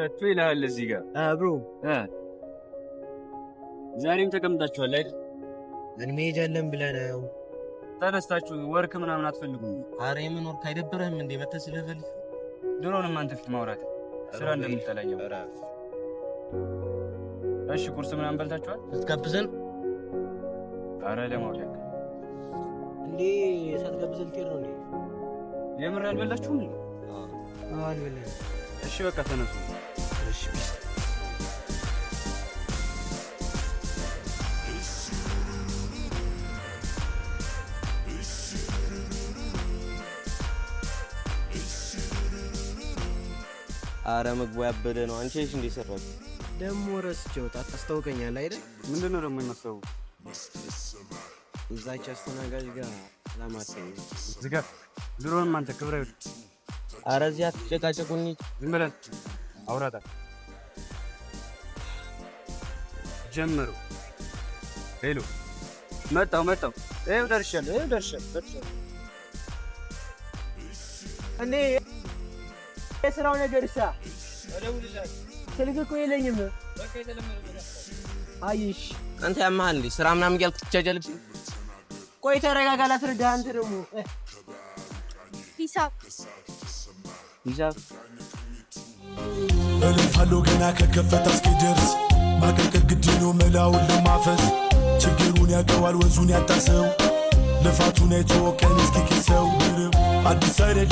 ሁለቱ ይልሃል እዚህ ጋር። Bro። ዛሬም ተቀምጣችኋል አይደል? ምን መሄጃ አለን ብለህ ነው? ተነስታችሁ work ምናምን አትፈልጉም? አረ የምን work፣ አይደብርህም እንዴ መተህ ስለፈልፍ? ድሮንም አንተ ፊት ማውራት ስራ እንደምጠላኝ። እሺ፣ ቁርስ ምናምን በልታችኋል? ልትጋብዘን? አረ ለማውራት። እንዴ፣ ሳትጋብዘን ልትሄድ ነው እንዴ? የምር አልበላችሁም? አልበላንም። እሺ በቃ ተነሱ። እሺ፣ peace። አረ ምግቡ ያበደ ነው። አንቺ ነሽ እንዴ ሰራሽ? ደግሞ ረስቼው፣ ታስታውቀኛለህ አይደል? ምንድን ነው ደግሞ የማስታወቅ? እዛች አስተናጋጅ ጋር ላማተኝ። ዝጋ። ድሮንም አንተ ክብረ አረ እዚህ አትጨቃጨቁኝ። ዝም ብለን አውራታ ጀመሩ። Hello፣ መጣው መጣው። ይኸው ደርሻለሁ፣ ይኸው ደርሻለሁ፣ ደርሻለሁ። እንዴ፣ የስራው ነገር እሳ ስልክ እኮ የለኝም። አይሽ። አንተ ያመሃል እንዴ? ስራ ምናምን እያልክ ትጃጃልብኝ። ቆይ ተረጋጋ፣ ላስረዳህ። አንተ ደግሞ ሂሳብ። ሂሳብ። እልፋለሁ ገና ከከፈታ እስኪደርስ፣ ማቀርቀር ግድ ነው መላውን ለማፈስ። ችግሩን ያውቀዋል ወንዙን ያጣሰው፣ ልፋቱን አይቶ ቀን እስኪክሰው፣ አዲስ አይደል።